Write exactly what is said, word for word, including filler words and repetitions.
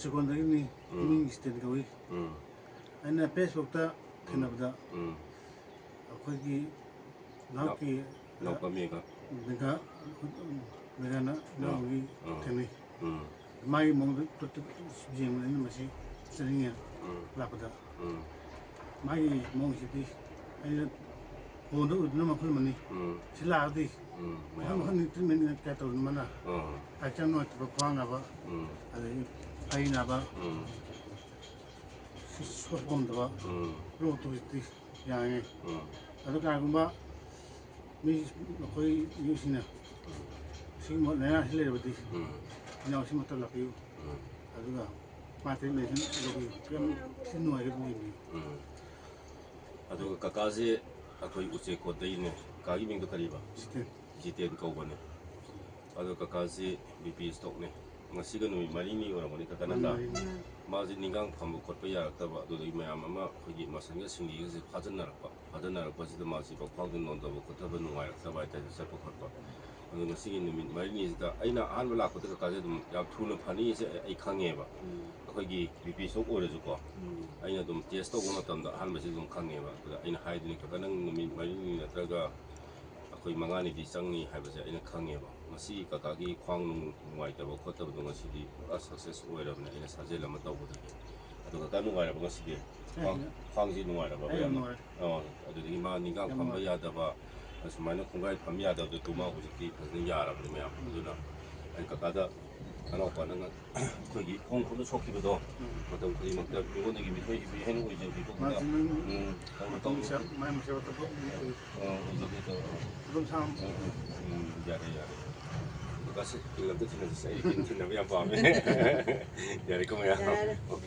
ꯆꯦꯛꯀꯣꯟꯗꯒꯤꯅꯤ꯫ ꯎꯝ꯫ ꯃꯤꯡ ꯖꯤꯇꯦꯟ ꯀꯧꯏ꯫ ꯎꯝ꯫ ꯑꯩꯅ ꯐꯦꯁꯕꯨꯛꯇ ꯊꯦꯡꯅꯕꯗ ꯎꯝ꯫ ꯑꯩꯈꯣꯏꯒꯤ ꯅꯍꯥꯛꯀꯤ ꯏꯅꯥꯎꯄꯥ ꯃꯦꯒꯥ꯫ ꯃꯦꯒꯥ, ꯃꯦꯒꯥꯅ ꯏꯅꯥꯎꯒꯤ ꯎꯝ꯫ ꯊꯦꯡꯅꯩ꯫ ꯎꯝ꯫ ꯃꯥꯒꯤ ꯃꯑꯣꯡꯗ ꯌꯦꯡꯕꯗ ꯑꯩꯅ ꯃꯁꯤ ꯆꯠꯅꯤꯡꯉꯦ ꯎꯝ꯫ ꯂꯥꯛꯄꯗ꯫ ꯎꯝ꯫ ꯃꯥꯒꯤ ꯃꯑꯣꯡꯁꯤꯗꯤ ꯑꯩꯅ ꯐꯣꯟꯗ ꯎꯗꯨꯅ ꯃꯈꯜ ꯑꯃꯅꯤ꯫ ꯎꯝ꯫ ꯁꯤ ꯂꯥꯛꯑꯗꯤ ꯎꯝ, ꯃꯈꯜ ꯃꯌꯥꯝ꯫ ꯃꯈꯜ treatment ꯀꯌꯥ ꯇꯧꯗꯅ ꯃꯥꯅ ꯎꯝ꯫ ꯍꯛꯆꯥꯡ ꯅꯨꯡꯉꯥꯏꯇꯕ, ꯈ꯭ꯋꯥꯡ ꯅꯥꯕ, ꯎꯝ꯫ ꯑꯗꯒꯤ ꯐꯩ ꯅꯥꯕ, ꯎꯝ꯫ ꯁꯣꯛ ꯄꯣꯝꯗꯕ, ꯎꯝ꯫ ꯂꯣꯛꯇꯨ ꯍꯧꯖꯤꯛꯇꯤ ꯌꯥꯡꯉꯦ꯫ ꯎꯝ꯫ ꯑꯗꯨ ꯀꯅꯥꯒꯨꯝꯕ ꯃꯤ, ꯑꯩꯈꯣꯏ ꯃꯤꯑꯣꯏꯁꯤꯡꯅ ꯁꯤꯒꯨꯝꯕ ꯂꯥꯏꯅꯥꯁꯤ ꯂꯩꯔꯕꯗꯤ ꯎꯝ꯫ ꯏꯅꯥꯎꯁꯤ ꯑꯃꯠꯇ ꯂꯥꯛꯄꯤꯌꯨ꯫ ꯎꯝ꯫ ꯑꯗꯨꯒ ꯃꯥ treatment ꯂꯧꯕꯤꯌꯨ꯫ ꯌꯥꯝ ꯊꯤꯅ ꯅꯨꯡꯉꯥꯏꯒꯗꯕ ꯌꯦꯡꯕꯤꯌꯨ꯫ ꯎꯝ꯫ ꯑꯗꯨꯒ ꯀꯀꯥꯁꯦ ꯑꯩꯈꯣꯏ ꯎꯆꯦꯛꯀꯣꯠꯇꯒꯤꯅꯦ꯫ ꯀꯀꯥꯒꯤ ꯃꯤꯡꯗꯣ ꯀꯔꯤꯕ? ꯖꯤꯇꯦꯟ꯫ ꯖꯤꯇꯦꯟ ꯀꯧꯕꯅꯦ꯫ ꯑꯗꯣ ꯀꯀꯥꯁꯤ B P strokeꯅꯦ꯫ ꯉꯁꯤꯒ ꯅꯨꯃꯤꯠ ꯃꯔꯤꯅꯤ ꯑꯣꯏꯔꯝꯒꯅꯤ ꯀꯀꯥ ꯅꯠꯇ꯭ꯔꯥ? ꯃꯔꯤꯅꯤ꯫ ꯃꯥꯁꯤ ꯅꯤꯡꯒꯥꯡ ꯐꯝꯕ ꯈꯣꯠꯄ ꯌꯥꯔꯛꯇꯕ, ꯑꯗꯨꯗꯒꯤ ꯃꯌꯥꯝ ꯑꯃ ꯑꯩꯈꯣꯏꯒꯤ muscleꯒ ꯁꯤꯡꯂꯤꯒꯁꯦ ꯐꯥꯖꯤꯟꯅꯔꯛꯄ, ꯐꯥꯖꯤꯟꯅꯔꯛꯄꯁꯤꯗ ꯃꯥꯁꯤ ꯃꯈ꯭ꯋꯥꯡꯗ ꯅꯣꯟꯗꯕ ꯈꯣꯠꯊꯕ ꯅꯨꯡꯉꯥꯏꯔꯛꯇꯕ ꯍꯥꯏꯇꯥꯔꯦ, ꯆꯠꯄ ꯈꯣꯠꯄ꯫ ꯑꯗꯣ ꯉꯁꯤꯒꯤ ꯅꯨꯃꯤꯠ ꯃꯔꯤꯅꯤꯁꯤꯗ ꯑꯩꯅ ꯑꯍꯥꯟꯕ ꯂꯥꯛꯄꯗ ꯀꯀꯥꯁꯦ ꯑꯗꯨꯝ ꯌꯥꯝ ꯊꯨꯅ ꯐꯅꯤꯁꯦ ꯑꯩ ꯈꯪꯉꯦꯕ꯫ ꯎꯝ꯫ ꯑꯩꯈꯣꯏꯒꯤ B P stroke ꯑꯣꯏꯔꯁꯨꯀꯣ, ꯎꯝ꯫ ꯑꯩꯅ ꯑꯗꯨꯝ test ꯇꯧꯕ ꯃꯇꯝꯗ ꯑꯍꯥꯟꯕꯁꯤ ꯑꯗꯨꯝ ꯈꯪꯉꯦꯕ꯫ ꯑꯗꯨꯗ ꯑꯩꯅ ꯍꯥꯏꯗꯣꯏꯅꯤ, "ꯀꯀꯥ, ꯅꯪ ꯅꯨꯃꯤꯠ ꯃꯔꯤꯅꯤ ꯅꯠꯇ꯭ꯔꯒ ꯑꯩꯈꯣꯏ ꯃꯉꯥꯅꯤꯗꯤ ꯆꯪꯅꯤ" ꯍꯥꯏꯕꯁꯦ ꯑꯩꯅ ꯈꯪꯉꯦꯕ꯫ ꯉꯁꯤ ꯀꯀꯥꯒꯤ ꯈ꯭ꯋꯥꯡ ꯅꯨꯡ ꯅꯨꯡꯉꯥꯏꯇꯕ ꯈꯣꯠꯇꯕꯗꯣ ꯉꯁꯤꯗꯤ ꯄꯨꯔꯥ success ꯑꯣꯏꯔꯕꯅꯦ, ꯑꯩꯅ ꯁꯥꯖꯦꯜ ꯑꯃ ꯇꯧꯕꯗꯒꯤ꯫ ꯑꯗꯣ ꯀꯀꯥ ꯅꯨꯡꯉꯥꯏꯔꯕ ꯉꯁꯤꯗꯤ? ꯈ꯭ꯋꯥꯡ, ꯑꯩ ꯈ꯭ꯋꯥꯡꯁꯤ ꯅꯨꯡꯉꯥꯏꯔꯕ ꯑꯩ ꯌꯥꯝ ꯌꯥꯝꯅ? ꯅꯨꯡꯉꯥꯏꯔꯦ꯫ ꯑꯣ, ꯑꯗꯨꯗꯒꯤ ꯃꯥ ꯅꯤꯡꯒꯥꯡ ꯌꯥꯝ ꯐꯝꯕ ꯅꯨꯡꯉꯥꯏꯔꯦ꯫ ꯌꯥꯗꯕ, ꯑꯁꯨꯃꯥꯏꯅ ꯈꯣꯡꯒꯥꯏ ꯐꯝ ꯌꯥꯗꯕꯗꯣ ꯇꯨ ꯃꯥ ꯍꯧꯖꯤꯛꯇꯤ ꯐꯖꯅ ꯌꯥꯔꯕꯅꯦ ꯃꯌꯥꯝ꯫ ꯑꯗꯨꯅ ꯑꯩ ꯀꯀꯥꯗ ꯅꯅꯥꯎꯄꯥ ꯅꯪꯅ ꯑꯩꯈꯣꯏꯒꯤ ꯈꯣꯡ ꯈꯨꯠꯅ ꯁꯣꯛꯈꯤꯕꯗꯣ ꯎꯝ꯫ ꯃꯇꯝ ꯈꯨꯗꯤꯡꯃꯛꯇ ꯃꯤꯉꯣꯟꯗꯒꯤ ꯃꯤꯊꯣꯏ ꯍꯦꯟꯅ ꯑꯣꯏꯖꯕꯤꯕ ꯃꯥꯁꯤ ꯅꯪ ꯎꯝ, ꯇꯧꯅ ꯇꯧꯅ꯫ ꯃꯤꯁꯛ ꯃꯌꯥꯝ ꯃꯁꯛ ꯊꯕꯛ ꯑꯣꯏ-, ꯑ, ꯑꯣꯏꯖꯕꯤꯕ ꯇꯧꯔꯣ꯫ ꯑꯗꯨꯝ ꯁꯥꯡ-, ꯎꯝ, ꯎꯝ, ꯎꯝ, ꯌꯥꯔꯦ, ꯌꯥꯔꯦ꯫ ꯀꯀꯥꯁꯦ ꯐꯤꯜ ꯑꯝꯇ ꯊꯤꯟꯅꯁꯤ, ꯑꯩ ꯐꯤꯜ ꯊꯤꯟꯅꯕ ꯌꯥꯝ ꯄꯥꯝꯃꯦ꯫ ꯌꯥꯔꯦꯀꯣ ꯃꯌꯥꯝ? ꯌꯥꯔꯦ꯫ OK,